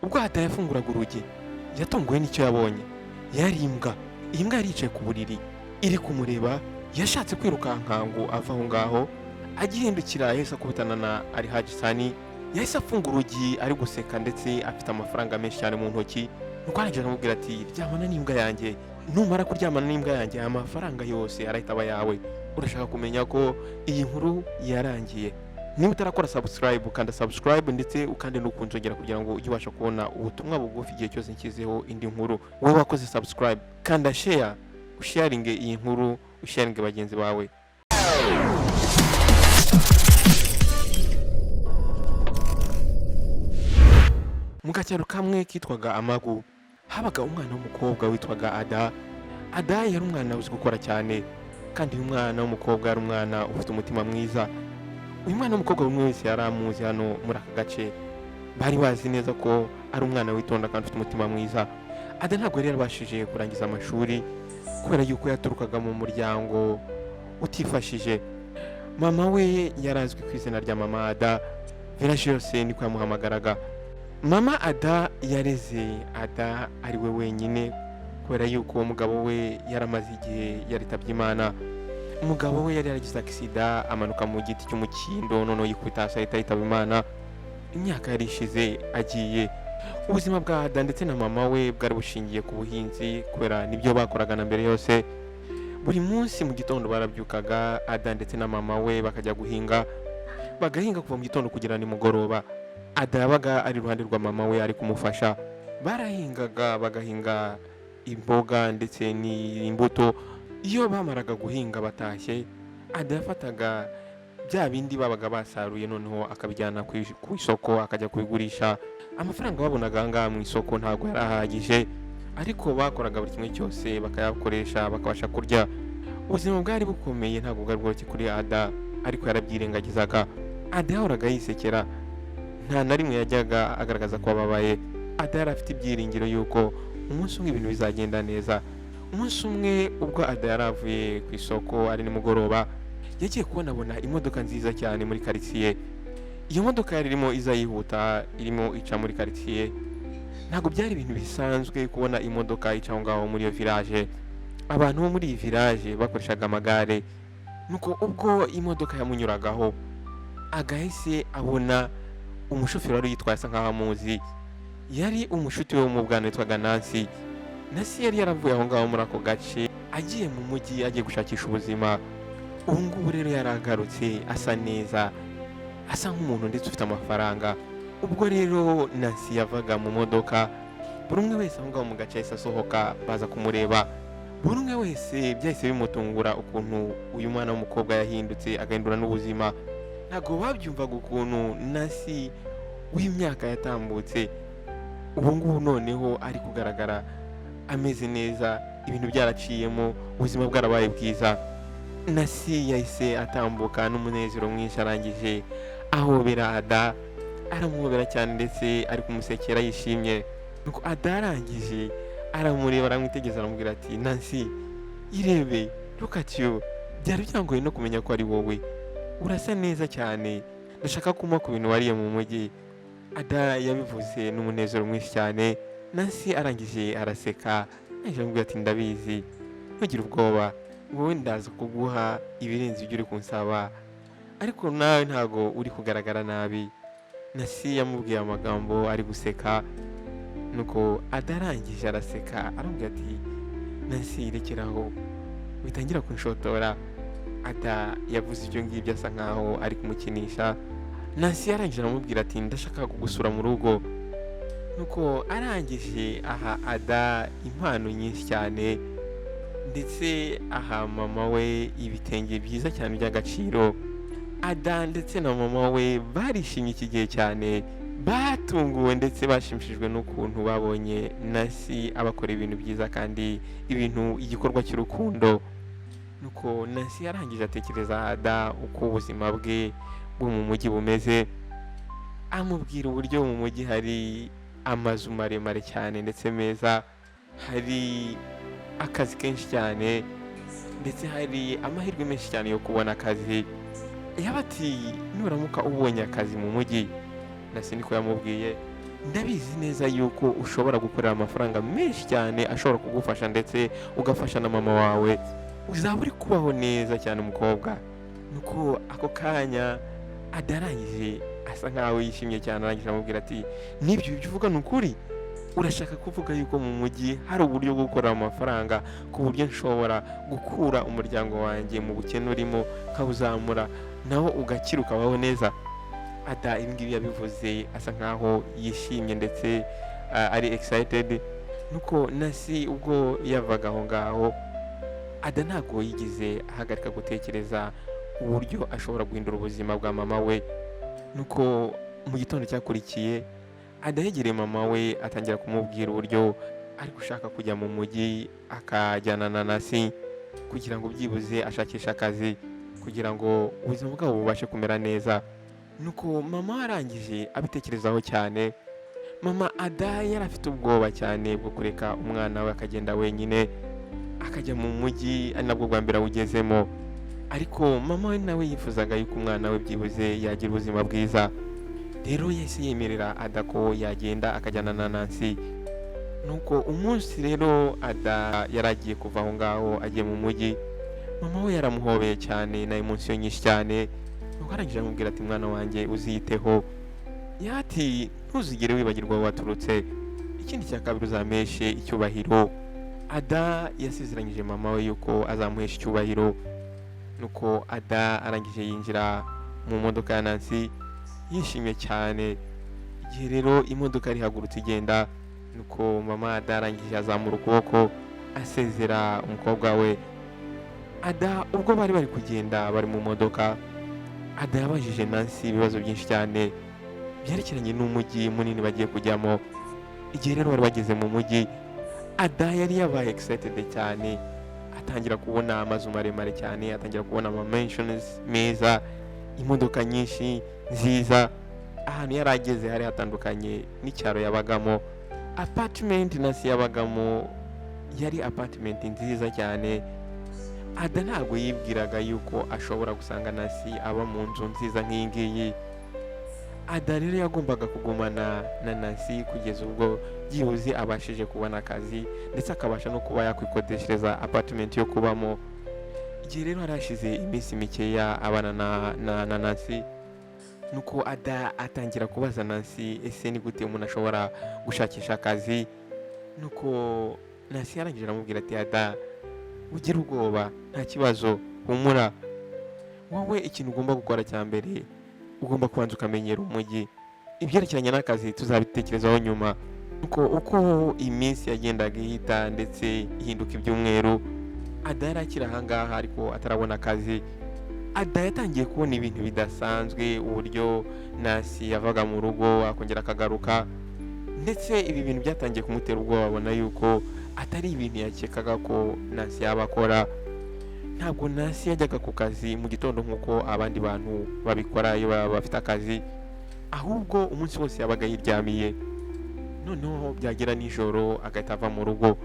Ubwo Ada yafunguraga urugi, yatunguwe n'icyo yabonye. Yari imbwa. Iyi mbwa yari yicaye ku buriri iri kumureba. Yashatse kwirukanka ngo ave aho ngaho, agihindukira yahise akubitana na Alihaji Sani. Yahise afunga urugi ari guseka, ndetse afite amafaranga menshi cyane mu ntoki. Nuko arangije aramubwira ati: "Ryamana n'imbwa yanjye. Numara kuryamana n'imbwa yanjye, aya mafaranga yose arahita aba ayawe." Urashaka kumenya ko iyi nkuru yarangiye? Niba utarakora subscribe, ukanda subscribe, ndetse ukande no kunzogera kugira ngo ujye ubasha kubona ubutumwa bugufi igihe cyose nshyizeho indi nkuru. Wowe wakoze subscribe, kanda share, usharinge iyi nkuru, usharinge bagenzi bawe. Mu gacyaro kamwe kitwaga Amagu habaga umwana w'umukobwa witwaga Ada. Ada yari umwana uzi gukora cyane, kandi uyu mwana w'umukobwa yari umwana ufite umutima mwiza. Uyu mwana w'umukobwa buri umwe wese yari amuzi hano muri aka gace. Bari bazi neza ko ari umwana witonda kandi ufite umutima mwiza. Ada ntabwo yari yarabashije kurangiza amashuri kubera yuko yaturukaga mu muryango utifashije. Mama we yari azwi ku izina rya Mama Ada, village yose niko yamuhamagaraga. Mama Ada yareze Ada ari we wenyine kubera yuko uwo mugabo we yaramaze igihe yaritabye Imana. Umugabo we yari yaragize accident, amanuka mu giti cy'umukindo, noneho yikubita hasi ahita yitaba Imana. Imyaka yari ishize agiye. Ubuzima bwa Ada ndetse na mama we bwari bushingiye ku buhinzi, kubera nibyo bakoraga na mbere yose. Buri munsi mu gitondo barabyukaga, Ada ndetse na mama we bakajya guhinga, bagahinga kuva mu gitondo kugera nimugoroba. Ada yabaga ari iruhande rwa mama we ari kumufasha. Barahingaga, bagahinga imboga ndetse n'imbuto. Iyo bamaraga guhinga batashye, Ada yafataga bya bindi babaga basaruye, noneho akabijyana ku isoko, akajya kubigurisha. Amafaranga babonaga aha ngaha mu isoko ntabwo yari ahagije, ariko bakoraga buri kimwe cyose bakayakoresha, bakabasha kurya. Ubuzima bwari bukomeye, ntabwo bwari bworoshye kuri Ada, ariko yarabyirengagizaga. Ada yahoraga yisekera, nta na rimwe yajyaga agaragaza ko ababaye. Ada yari afite ibyiringiro y'uko umunsi umwe ibintu bizagenda neza. Umunsi umwe ubwo Ada yari avuye ku isoko ari nimugoroba, yagiye kubonabona imodoka nziza cyane muri karitsiye. Iyo modoka yari irimo iza yihuta, irimo ica muri karitsiye. Ntabwo byari ibintu bisanzwe kubona imodoka ica aho ngaho muri iyo village. Abantu bo muri iyi village bakoreshaga amagare. Nuko ubwo imodoka yamunyuragaho, agahise abona umushoferi wari uyitwaye asa nkaho amuzi. Yari umushuti we wo mu bwana witwaga Nancy. Nancy yari yaravuye aho ngaho muri ako gace agiye mu mujyi, agiye gushakisha ubuzima. Ubu ngubu rero yaragarutse asa neza, asa nk'umuntu ndetse ufite amafaranga. Ubwo rero Nancy yavaga mu modoka, buri umwe wese aho ngaho mu gace yahise asohoka baza kumureba. Buri umwe wese byahise bimutungura ukuntu uyu mwana w'umukobwa yahindutse, agahindura n'ubuzima. Ntabwo babyumvaga ukuntu Nancy w'imyaka yatambutse ubu ngubu noneho ari kugaragara ameze neza, ibintu byaraciyemo, ubuzima bwarabaye bwiza. Nancy yahise atambuka n'umunezero mwinshi, arangije ahobera Ada, aramuhobera cyane, ndetse ari kumusekera yishimye. Nuko Ada arangije aramureba, aramwitegereza, aramubwira ati: "Nancy, irebe, look at you. Byari byangoye no kumenya ko ari wowe. Urasa neza cyane. Ndashaka kuma ku bintu wariye mu mujyi." Ada yabivuze n'umunezero mwinshi cyane. Nancy arangije araseka, arangije aramubwira ati: "Ndabizi, ntugire ubwoba, wowe ndaza kuguha ibirenze ibyo uri kunsaba, ariko nawe ntago uri kugaragara nabi." Nancy yamubwiye amagambo ari guseka. Nuko adarangije araseka, aramubwira ati: "Nancy, rekeraho, witangira kunshotora." Ada yavuze ibyo ngibyo asa nkaho ari kumukinisha. Nancy yarangije aramubwira ati: "Ndashaka kugusura mu rugo." Nuko arangije aha Ada impano nyinshi cyane, ndetse aha mama we ibitenge byiza cyane by'agaciro. Ada ndetse na mama we barishimye iki gihe cyane, batunguwe ndetse bashimishijwe n'ukuntu babonye Nancy abakora ibintu byiza kandi ibintu igikorwa cy'urukundo. Nuko Nancy yarangije atekereza Ada uko ubuzima bwe bwo mu mujyi bumeze, amubwira uburyo mu mujyi hari amazu maremare cyane ndetse meza, hari akazi kenshi cyane, ndetse hari amahirwe menshi cyane yo kubona akazi. Yaba ati: "Nuramuka ubonye akazi mu mujyi," Nancy niko yamubwiye, Ndabizi neza yuko ushobora gukorera amafaranga menshi cyane ashobora kugufasha ndetse ugafasha na mama wawe, uzaba uri kubaho neza cyane, umukobwa." Nuko ako kanya adarangije asa nkaho yishimye cyane, arangije amubwira ati: "Nibyo, ibyo uvuga ni ukuri? Urashaka kuvuga yuko mu mujyi hari uburyo bwo gukorera amafaranga ku buryo nshobora gukura umuryango wanjye mu bukene urimo nkawuzamura, nawo ugakira, ukabaho neza?" Ada ibi ngibi yabivuze asa nkaho yishimye ndetse ari excited. Nuko Nasi ubwo yavaga aho ngaho, Ada ntabwo yigeze ahagarika gutekereza uburyo ashobora guhindura ubuzima bwa mama we. Nuko mu gitondo cyakurikiye, Ada yegereye mama we, atangira kumubwira uburyo ari gushaka kujya mu mujyi akajyana na Nasi kugira ngo byibuze ashakishe akazi kugira ngo ubuzima bwabo bubashe kumera neza. Nuko mama we arangije abitekerezaho cyane. Mama Ada yari afite ubwoba cyane bwo kureka umwana we akagenda wenyine akajya mu mujyi, ari nabwo bwa mbere awugezemo, ariko mama we nawe yifuzaga yuko umwana we byibuze yagira ubuzima bwiza. Rero yahise yemerera Ada ko yagenda akajyana na Nancy. Nuko umunsi rero Ada yari agiye kuva aho ngaho agiye mu mujyi, mama we yaramuhobeye cyane na émotion nyinshi cyane. Nuko arangije aramubwira ati: "Mwana wanjye, uziyiteho." Yati: "Ntuzigere wibagirwa aho waturutse. Ikindi cya kabiri, uzampeshe icyubahiro." Ada yasezeranyije mama we yuko azamuhesha icyubahiro. Nuko Ada arangije yinjira mu modoka ya Nancy yishimye cyane. Igihe rero imodoka yari ihagurutse igenda, nuko mama Ada arangije azamura ukuboko asezera umukobwa we Ada. Ubwo bari bari kugenda bari mu modoka, Ada yabajije Nancy ibibazo byinshi cyane byerekeranye n'umujyi munini bagiye kujyamo. Igihe rero bari bageze mu mujyi, Ada yari yabaye excited cyane, atangira kubona amazu maremare cyane, atangira kubona ama mansions meza, imodoka nyinshi nziza. Ahantu yari ageze hari hatandukanye n'icyaro yabagamo. Apartment Nancy yabagamo yari apartment nziza cyane. Ada ntabwo yibwiraga yuko ashobora gusanga Nancy aba mu nzu nziza nk'iyi ngiyi. Ada rero yagombaga kugumana na Nancy kugeza ubwo byibuze abashije kubona akazi, ndetse akabasha no kuba yakwikodeshereza apartment yo kubamo. Igihe rero hari hashize iminsi mikeya abana na Nancy, nuko Ada atangira kubaza Nancy: "Ese ni gute umuntu ashobora gushakisha akazi?" Nuko Nancy yarangije aramubwira ati: "Ada, ugira ubwoba, nta kibazo, humura. Wowe ikintu ugomba gukora cya mbere, ugomba kubanza ukamenyera umujyi. Ibyerekeranye n'akazi tuzabitekerezaho nyuma." Nuko uko iminsi yagendaga ihita ndetse ihinduka ibyumweru, Ada yari akiri ahangaha ariko atarabona akazi. Ada yatangiye kubona ibintu bidasanzwe, uburyo Nasi yavaga mu rugo akongera akagaruka, ndetse ibi bintu byatangiye kumutera ubwoba, abona yuko atari ibintu yakekaga ko Nasi yaba akora. Ntabwo Nasi yajyaga ku kazi mu gitondo nk'uko abandi bantu babikora iyo baba bafite akazi, ahubwo umunsi wose yabaga yiryamiye, noneho byagera nijoro agahita ava mu rugo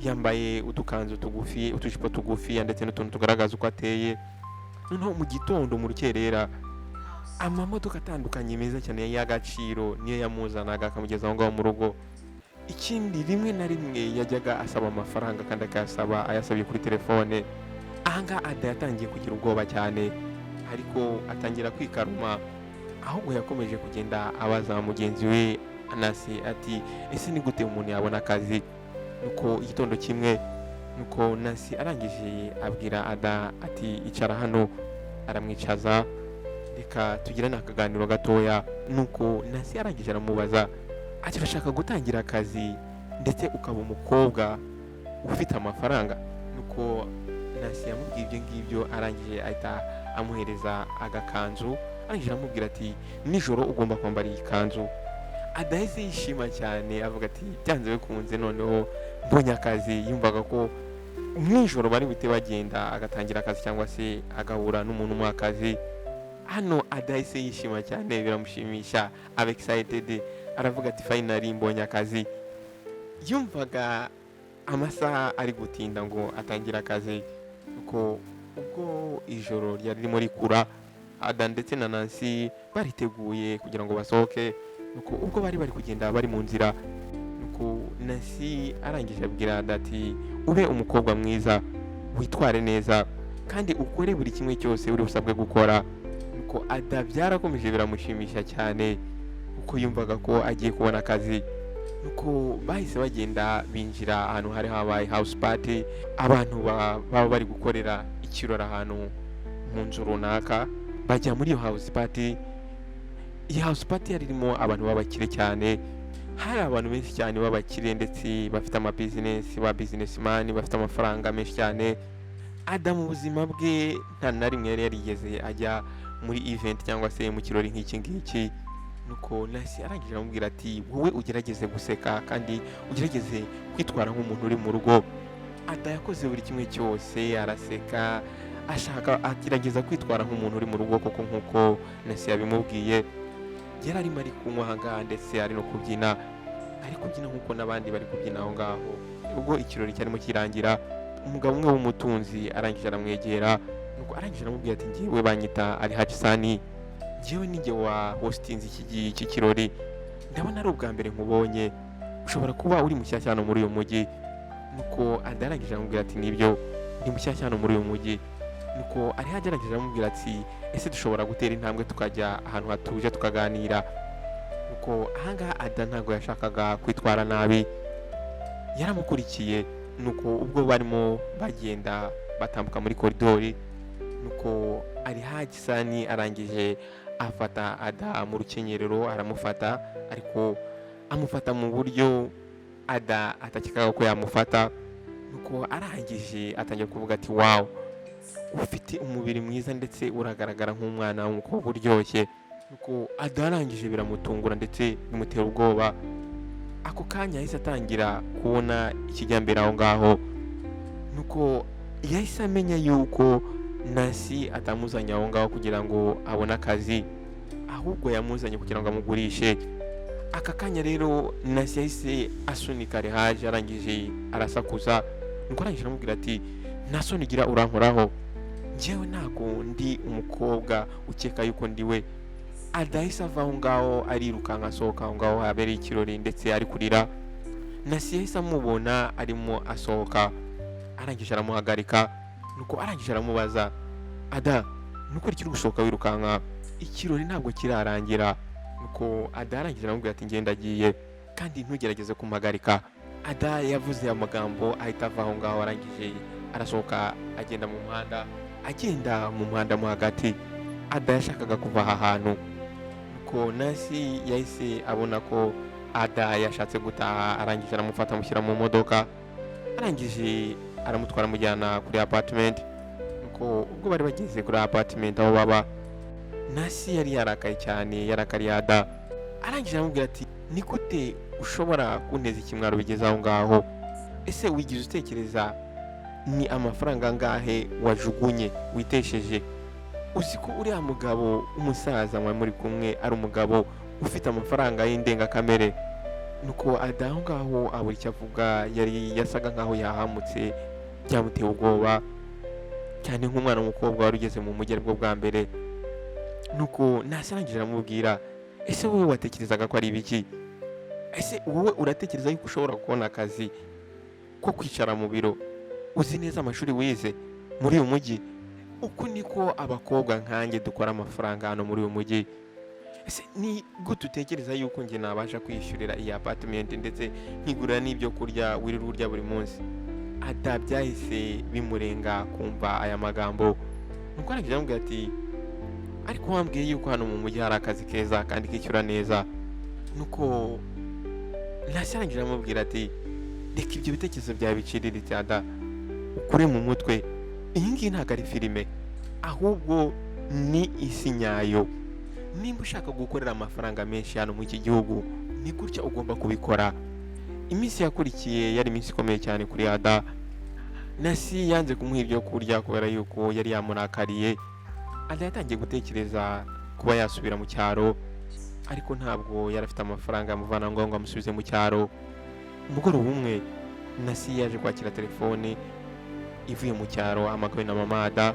yambaye udukanzu tugufi, utujipo tugufi, ndetse n'utuntu tugaragaza uko ateye. Noneho mu gitondo mu rukerera, amamodoka atandukanye meza cyane y'agaciro niyo yamuzanaga akamugeza aho ngaho mu rugo. Ikindi, rimwe na rimwe yajyaga asaba amafaranga kandi akayasaba ayasabye kuri telefone. Ahangaha Ada yatangiye kugira ubwoba cyane, ariko atangira kwikaruma. Ahubwo yakomeje kugenda abaza mugenzi we Anasi ati: "Ese ni gute umuntu yabona akazi?" Nuko igitondo kimwe, nuko Nasi arangije abwira Ada ati: "Icara hano." Aramwicaza: "Reka tugirane akaganiro gatoya." Nuko Nasi arangije aramubaza ati: "Urashaka gutangira akazi ndetse ukaba umukobwa ufite amafaranga?" Nuko Nasi yamubwiye ibyo ngibyo, arangije ahita amuhereza agakanzu, arangije aramubwira ati: "Nijoro ugomba kwambara iyi kanzu." Adahise yishima cyane, avuga ati: "Byanze bikunze noneho mbonye akazi." Yumvaga ko nijoro bari buhite bagenda agatangira akazi cyangwa se agahura n'umuntu umuha akazi. Hano adahise yishima cyane, biramushimisha, aba excited, aravuga ati: "Finally mbonye akazi." Yumvaga amasaha ari gutinda ngo atangire akazi. Kuko ubwo ijoro ryari ririmo rikura, Ada ndetse na Nancy bariteguye kugira ngo basohoke. Nuko ubwo bari bari kugenda bari mu nzira, nuko Nancy arangije abwira Ada ati ube umukobwa mwiza, witware neza kandi ukore buri kimwe cyose uri busabwe gukora. Nuko Ada byarakomeje biramushimisha cyane kuko yumvaga ko agiye kubona akazi. Nuko bahise bagenda binjira ahantu hari habaye house party, abantu baba bari gukorera ikirori ahantu mu nzu runaka, bajya muri iyo house party. Iyi house party yari irimo abantu b'abakire cyane, hari abantu benshi cyane b'abakire ndetse bafite ama business, ba businessman bafite amafaranga menshi cyane. Ada mu buzima bwe nta na rimwe yari yarigeze ajya muri event cyangwa se mu kirori nk'iki ngiki. Nuko Nancy arangije aramubwira ati wowe ugerageze guseka kandi ugerageze kwitwara nk'umuntu uri mu rugo. Ada yakoze buri kimwe cyose, araseka, ashaka agerageza kwitwara nk'umuntu uri mu rugo koko nk'uko Nancy yabimubwiye. Yari arimo ari kunywa aha ngaha ndetse ari no kubyina, ari kubyina nk'uko n'abandi bari kubyina aho ngaho. Ubwo ikirori cyarimo kirangira, umugabo umwe w'umutunzi arangije aramwegera, nuko arangije aramubwira ati ngewe banyita Ali Hajisani, ngewe ninjye wa hostinze iki kirori, ndabona ari ubwa mbere nkubonye, ushobora kuba uri mushyashya hano muri uyu mujyi. Nuko Ada arangije aramubwira ati nibyo, ndi mushyashya hano muri uyu mujyi. Nuko Ali Haji arangije aramubwira ati ese dushobora gutera intambwe tukajya ahantu hatuje tukaganira? Nuko ahangaha Ada ntabwo yashakaga kwitwara nabi, yaramukurikiye. Nuko ubwo barimo bagenda batambuka muri koridori, nuko Ali Haji Sani arangije afata Ada mu rukenyerero, aramufata ariko amufata mu buryo Ada atakekaga ko yamufata. Nuko arangije atangira kuvuga ati wow, ufite umubiri mwiza ndetse uragaragara nk'umwana w'umukobwa uryoshye. Nuko Ada arangije biramutungura ndetse bimutera ubwoba. Ako kanya yahise atangira kubona ikijyambere aho ngaho. Nuko yahise amenya yuko Nancy atamuzanye aho ngaho kugira ngo abone akazi, ahubwo yamuzanye kugira ngo amugurishe. Aka kanya rero Nancy yahise asunika Rehaje, arangije arasakuza. Nuko arangije aramubwira ati nta soni ugira urankoraho, njyewe ntabwo ndi umukobwa ukeka yuko ndi we. Ada yahise ava aho ngaho arirukanka asohoka aho ngaho habereye ikirori ndetse ari kurira. Nancy yahise amubona arimo asohoka, arangije aramuhagarika. Nuko arangije aramubaza, Ada nuko uri gusohoka wirukanka, ikirori ntabwo kirarangira. Nuko Ada arangije aramubwira ati ngenda agiye kandi ntugerageze kumuhagarika. Ada yavuze amagambo ahita ava aho ngaho, arangije arasohoka agenda mu muhanda, agenda mu muhanda mo hagati. Ada yashakaga kuva aha hantu. Nuko Nancy yahise abona ko Ada yashatse gutaha, arangije aramufata amushyira mu modoka, arangije aramutwara amujyana kuri apartment. Nuko ubwo bari bageze kuri apartment aho baba, Nancy yari yarakaye cyane, yarakariye Ada. Arangije aramubwira ati ni gute ushobora kunteza ikimwaro bigeze aho ngaho? Ese wigeze utekereza ni amafaranga angahe wajugunye witesheje? Uzi ko uriya mugabo w'umusaza mwari muri kumwe ari umugabo ufite amafaranga y'indengakamere? Nuko Ada aho ngaho abura icyo avuga, yari yasaga nkaho yahamutse, byamuteye ubwoba cyane nk'umwana w'umukobwa wari ugeze mu mujyi aribwo bwa mbere. Nuko Nancy arangije aramubwira, ese wowe watekerezaga ko ari ibiki? Ese wowe uratekereza yuko ushobora kubona akazi ko kwicara mu biro, uzi neza amashuri wize muri uyu mujyi? Uku niko abakobwa nkanjye dukora amafaranga hano muri uyu mujyi. Ese ni gute utekereza yuko njye nabasha kwishyurira iyi apartment ndetse nkigurira n'ibyo kurya wirirwa urya buri munsi? Ada byahise bimurenga kumva aya magambo. Nuko arangije aramubwira ati ariko wambwiye yuko hano mu mujyi hari akazi keza kandi kishyura neza. Nuko Nancy arangije aramubwira ati reka ibyo bitekerezo byawe biciriritse Ada, ukure mu mutwe, iyi ngiyi ntabwo ari filime ahubwo ni isi nyayo. Nimba ushaka gukorera amafaranga menshi hano muri iki gihugu, ni gutya ugomba kubikora. Iminsi yakurikiye yari iminsi ikomeye cyane kuri Ada. Nancy yanze kumuha ibyo kurya kubera yuko yari yamurakariye. Ada yatangiye gutekereza kuba yasubira mu cyaro, ariko ntabwo yari afite amafaranga yamuvana ngo amusubize mu cyaro. Umugoroba umwe Nancy yaje kwakira telefone ivuye mu cyaro, ahamagawe na mama Ada.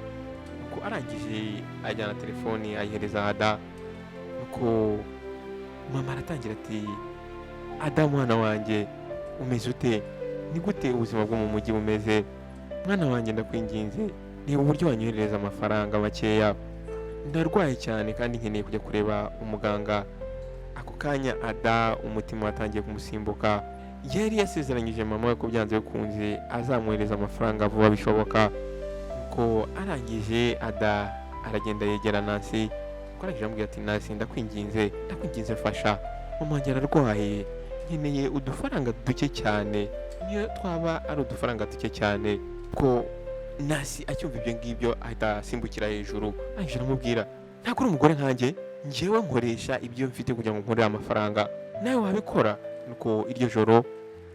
Nuko arangije ajyana telefone ayihereza Ada. Nuko Mama aratangira ati: "Ada, mwana wanjye, umeze ute? Ni gute ubuzima bwo mu mujyi bumeze? Mwana wanjye, ndakwinginze, reba uburyo wanyoherereza amafaranga makeya. Ndarwaye cyane kandi nkeneye kujya kureba umuganga." Ako kanya Ada umutima watangiye kumusimbuka. Yari yasezeranyije mama we ko byanze bikunze azamwohereza amafaranga vuba bishoboka. Ko arangije, Ada aragenda yegera Nancy. Ko arangije amubwira ati: "Nancy, ndakwinginze, ndakwinginze, fasha mama wanjye, ararwaye, nkeneye udufaranga duke cyane, niyo twaba ari udufaranga duke cyane." Ko Nancy acyumva ibyo ngibyo ahita asimbukira hejuru. Arangije aramubwira: "Ntabwo uri umugore nkanjye. Njyewe nkoresha ibyo mfite kugira ngo nkorere amafaranga, nawe wabikora." Nuko iryo joro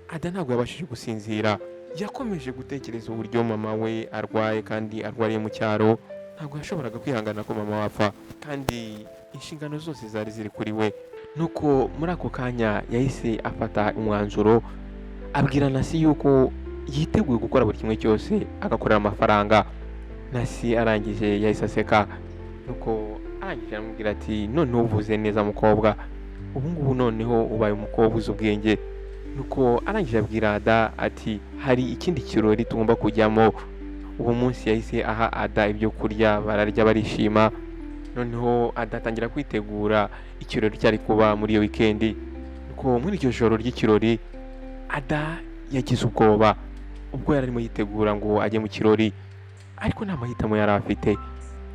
Ada ntabwo yabashije gusinzira. Yakomeje gutekereza uburyo mama we arwaye kandi arwariye mu cyaro. Ntabwo yashoboraga kwihangana ko mama we apfa, kandi inshingano zose zari ziri kuri we. Nuko muri ako kanya yahise afata umwanzuro, abwira Nancy yuko yiteguye gukora buri kimwe cyose agakorera amafaranga. Nancy arangije yahise aseka. Nuko arangije aramubwira ati: "Noneho uvuze neza, mukobwa, ubu ngubu noneho ubaye umukobwa uzi ubwenge." Nuko arangije abwira Ada ati: "Hari ikindi kirori tugomba kujyamo." Uwo munsi yahise aha Ada ibyo kurya, bararya, barishima. Noneho Ada atangira kwitegura ikirori cyari kuba muri iyo wikendi. Nuko muri iryo joro ry'ikirori Ada yagize ubwoba ubwo yari arimo yitegura ngo ajye mu kirori, ariko nta mahitamo yari afite.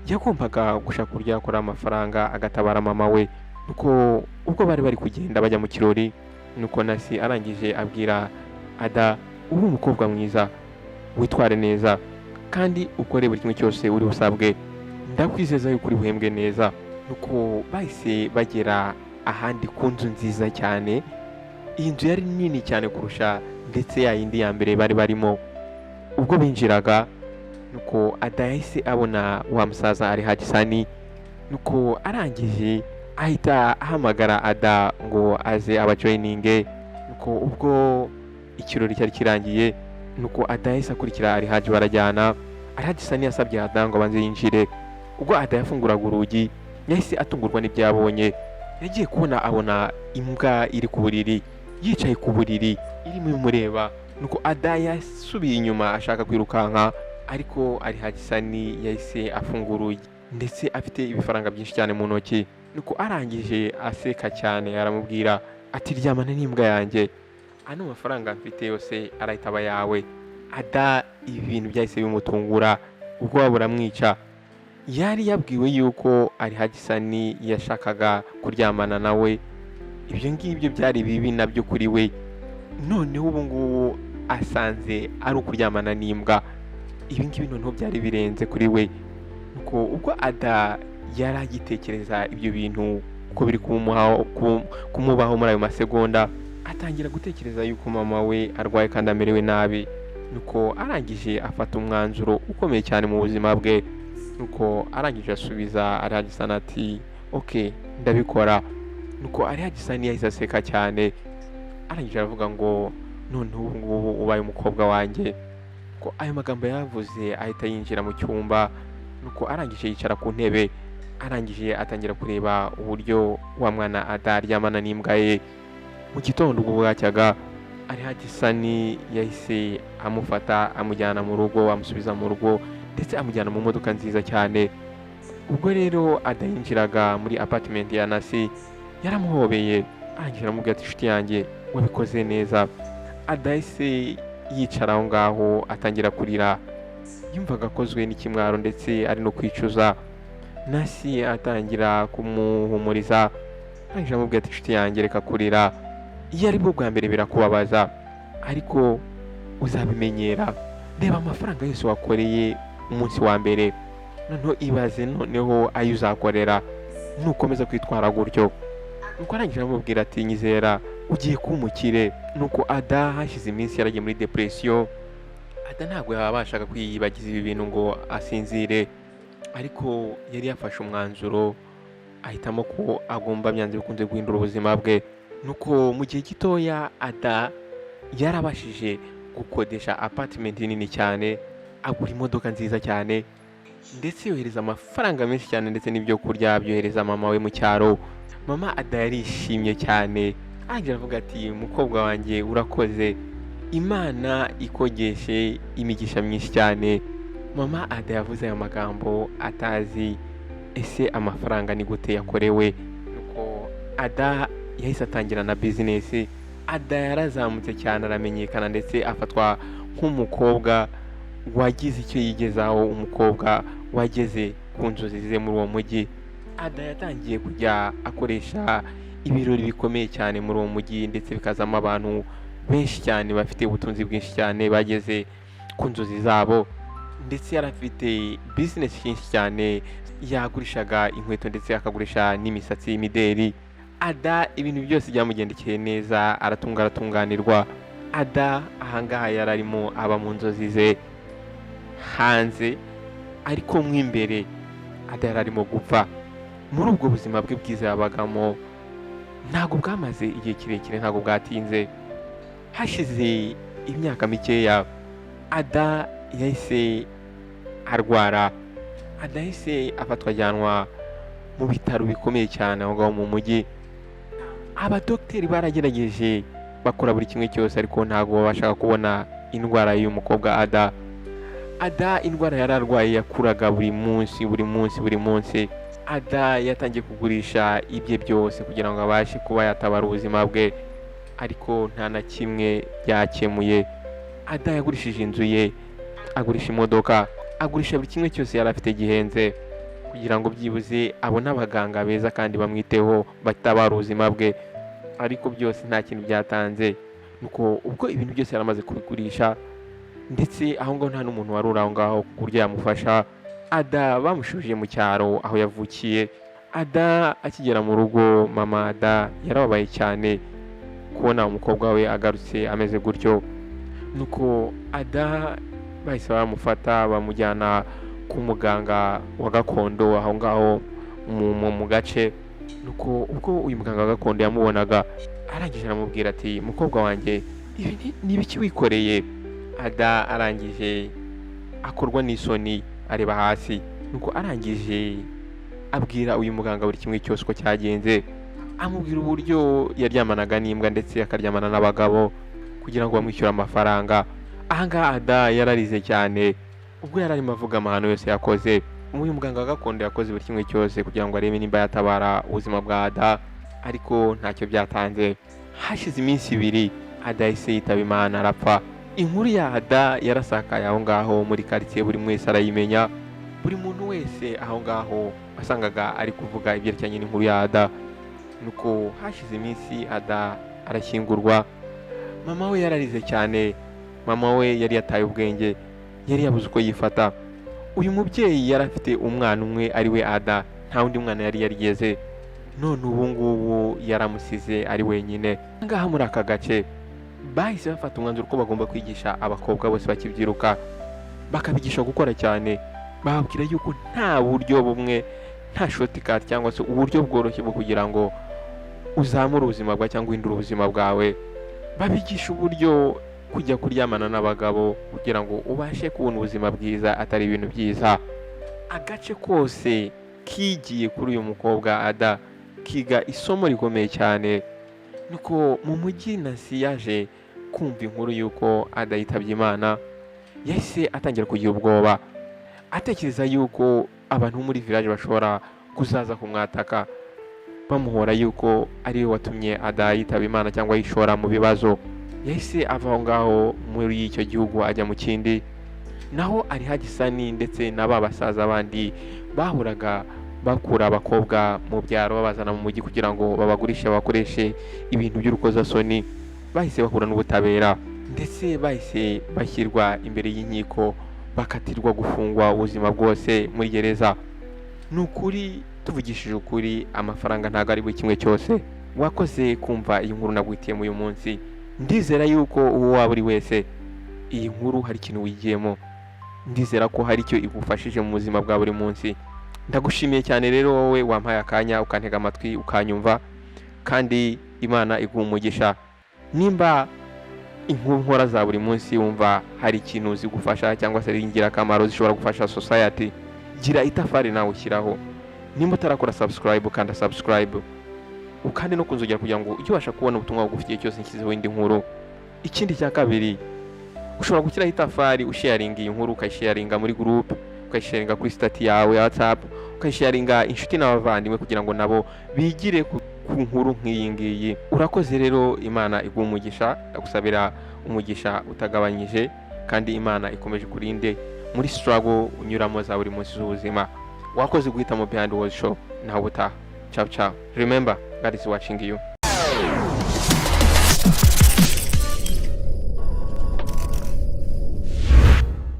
Yagombaga gushaka uburyo yakora amafaranga agatabara mama we. Nuko ubwo bari bari kugenda bajya mu kirori, nuko Nancy arangije abwira Ada: "Uri umukobwa mwiza, witware neza kandi ukore buri kimwe cyose uri busabwe. Ndakwizeza yuko uri buhembwe neza." Nuko bahise bagera ahandi ku nzu nziza cyane. Iyi nzu yari nini cyane kurusha ndetse ya yindi ya mbere bari barimo. Ubwo binjiraga, nuko Ada yahise abona wa musaza ari Hagisani. Nuko arangije ahita ahamagara Ada ngo aze abajoyininge. Nuko ubwo ikirori cyari kirangiye, nuko Ada yahise akurikira Arihaji barajyana. Arihaji Sani yasabye Ada ngo abanze yinjire. Ubwo Ada yafunguraga urugi, yahise atungurwa n'ibyo yabonye. Yagiye kubona abona imbwa iri ku buriri, yicaye ku buriri, irimo imureba. Nuko Ada yasubiye inyuma ashaka kwirukanka, ariko Arihaji Sani yahise afungura urugi, ndetse afite ibifaranga byinshi cyane mu ntoki. Nuko arangije aseka cyane, aramubwira ati: "Ryamana n'imbwa yanjye, ano mafaranga mfite yose arahita aba yawe." Ada ibintu byahise bimutungura, ubwoba buramwica. Yari yabwiwe yuko Arihaji Sani yashakaga kuryamana nawe. Ibyo ngibyo byari bibi nabyo kuri we. Noneho ubu ngubu asanze ari ukuryamana n'imbwa. Ibi ngibi noneho byari birenze kuri we. Nuko ubwo Ada yari agitekereza ibyo bintu uko biri kumubaho muri ayo masegonda, atangira gutekereza yuko mama we arwaye kandi amerewe nabi. Nuko arangije afata umwanzuro ukomeye cyane mu buzima bwe. Nuko arangije asubiza Arihaji Sani ati: "Ok, ndabikora." Nuko Arihaji Sani yahise aseka cyane, arangije aravuga ngo: "Noneho ubu ngubu ubaye umukobwa wanjye." Ko ayo magambo yavuze, ahita yinjira mu cyumba. Nuko arangije yicara ku ntebe, arangije atangira kureba uburyo wa mwana Ada aryamana n'imbwa ye. Mu gitondo ubwo bwacyaga, Arihaji Sani yahise amufata amujyana mu rugo, amusubiza mu rugo, ndetse amujyana mu modoka nziza cyane. Ubwo rero Ada yinjiraga muri apartment ya Nancy, yaramuhobeye, arangije aramubwira ati: "Inshuti yanjye, wabikoze neza." Ada yahise yicara aho ngaho atangira kurira. Yumvaga akozwe n'ikimwaro ndetse ari no kwicuza. Nancy atangira kumuhumuriza, arangije aramubwira ati: "Inshuti yanjye, reka kurira. Iyo ari bwo bwa mbere birakubabaza, ariko uzabimenyera. Reba amafaranga yose wakoreye umunsi wa mbere, noneho ibaze noneho ayo uzakorera nukomeza kwitwara gutyo." Nuko arangije aramubwira ati: "Nyizera, ugiye kuba umukire." Nuko Ada hashize iminsi yaragiye muri depression. Ada ntabwo yabashaga kwiyibagiza ibi bintu ngo asinzire, ariko yari yafashe umwanzuro, ahitamo ko agomba byanze bikunze guhindura ubuzima bwe. Nuko mu gihe gitoya Ada yarabashije gukodesha apartment nini cyane, agura imodoka nziza cyane, ndetse yohereza amafaranga menshi cyane, ndetse n'ibyo kurya byohereza mama we mu cyaro. Mama Ada yarishimye cyane, arangije aravuga ati: "Mukobwa wanjye, urakoze, Imana ikogeshe imigisha myinshi cyane." Mama Ada yavuze aya magambo atazi ese amafaranga ni gute yakorewe. Nuko Ada yahise atangira na bizinesi. Ada yarazamutse cyane, aramenyekana, ndetse afatwa nk'umukobwa wagize icyo yigezaho, umukobwa wageze ku nzozi ze muri uwo mujyi. Ada yatangiye kujya akoresha ibirori bikomeye cyane muri uwo mujyi, ndetse bikazamo abantu benshi cyane bafite ubutunzi bwinshi cyane bageze ku nzozi zabo. Ndetse yari afite bizinesi nyinshi cyane, yagurishaga inkweto ndetse akagurisha n'imisatsi y'imideri. Ada ibintu byose byamugendekeye neza, aratunga, aratunganirwa. Ada ahangaha yari arimo aba mu nzozi ze hanze, ariko mo imbere Ada yari arimo gupfa. Muri ubwo buzima bwe bwiza yabagamo ntabwo bwamaze igihe kirekire, ntabwo bwatinze. Hashize imyaka mikeya Ada yahise arwara. Ada yahise afatwa ajyanwa mu bitaro bikomeye cyane aho ngaho mu mujyi. Abadogiteri baragerageje, bakora buri kimwe cyose, ariko ntabwo babashaga kubona indwara y'uyu mukobwa Ada. Ada indwara yari arwaye yakuraga buri munsi, buri munsi, buri munsi. Ada yatangiye kugurisha ibye byose kugira ngo abashe kuba yatabara ubuzima bwe, ariko nta na kimwe byakemuye. Ada yagurishije inzu ye, agurisha imodoka, agurisha buri kimwe cyose yari afite gihenze kugira ngo byibuze abone abaganga beza kandi bamwiteho, batabara ubuzima bwe, ariko byose nta kintu byatanze. Nuko ubwo ibintu byose yari amaze kubigurisha, ndetse aho ngaho nta n'umuntu wari uri aho ngaho ku buryo yamufasha, Ada bamushubije mu cyaro aho yavukiye. Ada akigera mu rugo, mama Ada yarababaye cyane kubona umukobwa we agarutse ameze gutyo. Nuko Ada bahise bamufata bamujyana ku muganga wa gakondo aho ngaho mu gace. Nuko ubwo uyu muganga wa gakondo yamubonaga, arangije aramubwira ati: "Mukobwa wanjye, ibi ni ibiki wikoreye?" Ada arangije akorwa n'isoni, areba hasi. Nuko arangije abwira uyu muganga buri kimwe cyose uko cyagenze, amubwira uburyo yaryamanaga n'imbwa ndetse akaryamana n'abagabo kugira ngo bamwishyure amafaranga. Ahangaha Ada yararize cyane ubwo yari arimo avuga amahano yose yakoze. Uyu muganga wa gakondo yakoze buri kimwe cyose kugira ngo arebe nimba yatabara ubuzima bwa Ada, ariko ntacyo byatanze. Hashize iminsi 2 Ada yahise yitaba Imana, arapfa. Inkuru ya Ada yarasakaye aho ngaho muri karitsiye, buri wese arayimenya. Buri muntu wese aho ngaho wasangaga ari kuvuga ibyerekeranye n'inkuru ya Ada. Nuko hashize iminsi Ada arashyingurwa. Mama we yararize cyane, mama we yari yataye ubwenge, yari yabuze uko yifata. Uyu mubyeyi yari afite umwana umwe ari we Ada, nta wundi mwana yari yarigeze, none ubu ngubu yaramusize ari wenyine. Ngaha muri aka gace bahise bafata umwanzuro ko bagomba kwigisha abakobwa bose bakibyiruka, bakabigisha gukora cyane, bababwira yuko nta buryo bumwe, nta shortcut cyangwa se uburyo bworoshye bwo kugira ngo uzamure ubuzima bwawe cyangwa uhindure ubuzima bwawe. Babigisha uburyo kujya kuryamana n'abagabo kugira ngo ubashe kubona ubuzima bwiza atari ibintu byiza. Agace kose kigiye kuri uyu mukobwa Ada, kiga isomo rikomeye cyane. Nuko mu mujyi Nasi yaje kumva inkuru y'uko Ada yitabye Imana. Yahise atangira kugira ubwoba, atekereza yuko abantu bo muri village bashobora kuzaza kumwataka bamuhora yuko ari we watumye Ada yitaba Imana cyangwa yishora mu bibazo. Yahise ava aho ngaho muri icyo gihugu ajya mu kindi. Naho ari Hagisani ndetse na ba basaza bandi bahuraga bakura abakobwa mu byaro babazana mu mujyi kugira ngo babagurishe, babakoreshe ibintu by'urukozasoni, bahise bahura n'ubutabera, ndetse bahise bashyirwa imbere y'inkiko, bakatirwa gufungwa ubuzima bwose muri gereza. Ni ukuri, tuvugishije ukuri, amafaranga ntabwo ari buri kimwe cyose. Wakoze kumva iyi nkuru naguhitiyemo uyu munsi. Ndizera yuko uwo waba uri wese iyi nkuru hari ikintu wigiyemo, ndizera ko hari icyo igufashije mu buzima bwa buri munsi. Ndagushimiye cyane rero wowe wampaye akanya ukantega amatwi ukanyumva, kandi Imana iguha umugisha. Nimba inkuru nkora za buri munsi wumva hari ikintu zigufasha cyangwa se ari ingirakamaro zishobora gufasha society, gira itafari nawe ushyiraho. Nimba utarakora subscribe, kanda subscribe. Ukande no kunzogera kugira ngo ujye ubasha kubona ubutumwa bugufi igihe cyose nshyizeho indi nkuru. Ikindi cya kabiri, ushobora gushyiraho itafari usharinga iyi nkuru, ukayisharinga muri group, ukayisharinga kuri status yawe ya WhatsApp, ukayisharinga inshuti n'abavandimwe kugira ngo nabo bigire ku nkuru nk'iyi ngiyi. Urakoze rero, Imana iguha umugisha. Ndagusabira umugisha utagabanyije, kandi Imana ikomeje kurinde muri struggle unyuramo za buri munsi z'ubuzima. Wakoze guhitamo Behind World Show. Nawe ubutaha. Ciao ciao. Remember, God is watching you.